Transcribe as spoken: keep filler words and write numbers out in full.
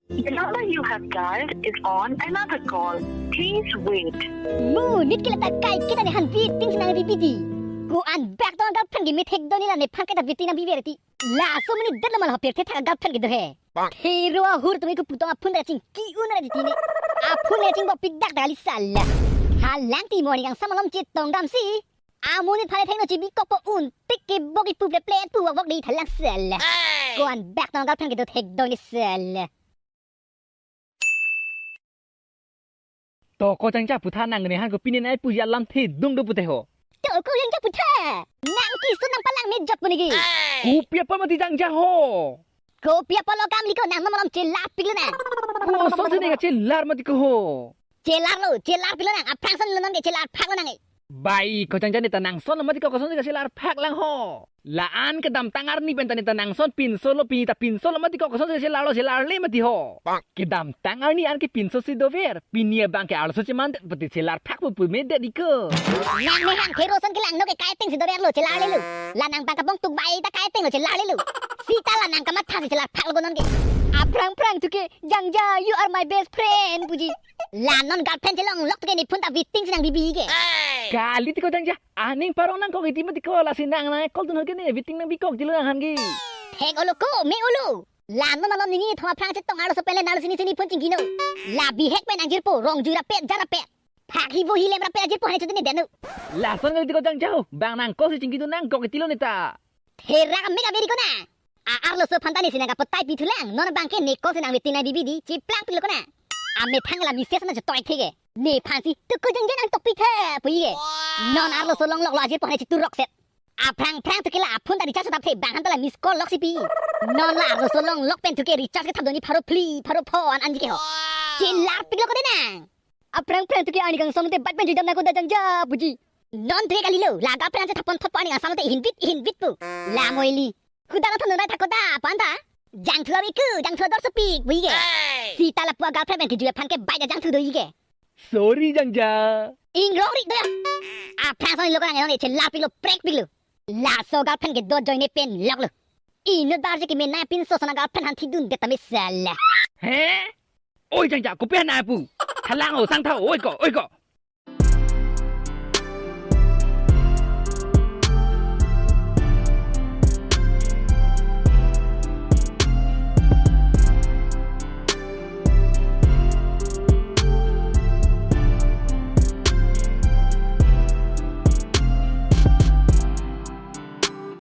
The number you have dialed is on another call. Please wait. Mo, mit kila ta kai kita ne han waiting si nang bibidi. Ko-an bak tong girlfriend ke methek do ne la nephan kita waiting nang bibi reti. Laso mini det lo mal hopir the thak girlfriend kedo he. Thero ahur tumi ko putong aphun ra chingki un ra titi ne. Aphun ra chingbo pidak dali sala. Halang ti morning ang samalom chetong damsi. Amonit phale thengno chibikokpo, un tik ke bok ipu ple ple pu wok wok di thalang sala. Ko-an bak tong girlfriend kedo thek do ne sala. To ko Jangja putha nang ne han ko pini nai puji alamthe dung do pute ho. To ko Jangja putha. Nang kisu nang palang me jot punigi. Kopi apot mati Jangja ho. Kopi apot lo kam liko nang mamalom chelar piklo na. Kosonsi ne kachelar mati ko ho. Chelar lo, chelar piklo nang. Aphrang son lo non ke chelar phak lo nang e. Bai, ko Jangja ne ta nang son lo mati ko kosonsi kachelar phak lang ho. La-an kedamtang arni pen ta ne ta nang son pinso lo, pini ta pinso lo mati ko kosonsi chelar lo, chelar le mati ho. Kedamtang arni an ke pinso si dover, pini abang ke arloso cheman det pute chelar phak pu pu me det iko. Nang ne hang thero son kelang no ke kai teng si dover lo chelar le lo. La nang bang kabong tuk bai ta kai teng lo chelar le lo. Sita la nang kamatha si chelar phak lo ko non ke. Aphrang phrang tu ke, Jangja, you are my best friend puji. La non girlfriend chelong lok tu ke ne phone ta waiting si nang bibi ke. Kali ti ko Jangja, aning parong nangkok iti mati ko lasi nang nang call dun ho ke ne waiting nang bikok jilo nang han ke. Thek olo ko, me olo. La non malom nini thoma phrang chetong arloso pen le nalo sini sini phone chinggino. La bihek pen angjirpo, rong jui rapet, jar rapet. Phak hi bo hi lem rapet angjirpo hane chutini denu. Lason kali ti ko Jangja ho, bang nang call si chinggi dun nangkok iti lo ne ta. Thera kamek aberi ko na. A arloso phanta ne si nang kapotai pithulang, non bang ke ne call si nang waiting nang bibidi, cheplang pilo ko na. Amethang la message na chotoi theke. Nephan si, tu ko Jangja nangtok pitha, puye. Non arloso long lok lo ajirpo hane chitu rok set. Aphrang phrang tu ke la aphone ta recharge tap the bang han ta la miss call lok si pi. Non la arloso long lok pen tu ke recharge kethap doni pharo phli, pharo pho an anji ke ho. Chelar piklo ko de nang. Aphrang phrang tu ke ani kangsom te bat pen jui dam nang ko da Jangja puji. Non tu ke kali lo, la girlfriend an che thapon thot po ani kangsam te hinbit hinbit pu. La moili. Kuda na thon nai thak ko da, panta. Jangthu awi ku, jangthu ador sepik, puye ke. Sita lapu a girlfriend pen kijui aphan ke bai da jangthu do ike. Sorry Jangja. Ingrong rik do ya. Aphrang son lo ko nang ne chelar piklo, prek piklo. Laso girlfriend kedo ajoine pen lok lo. Inut bar je keme nai pinso son a girlfriend han thidun det tame sala. He? Oi Jangja, kopi nai pu. Thalang ho sang tha, oi ko, oi ko.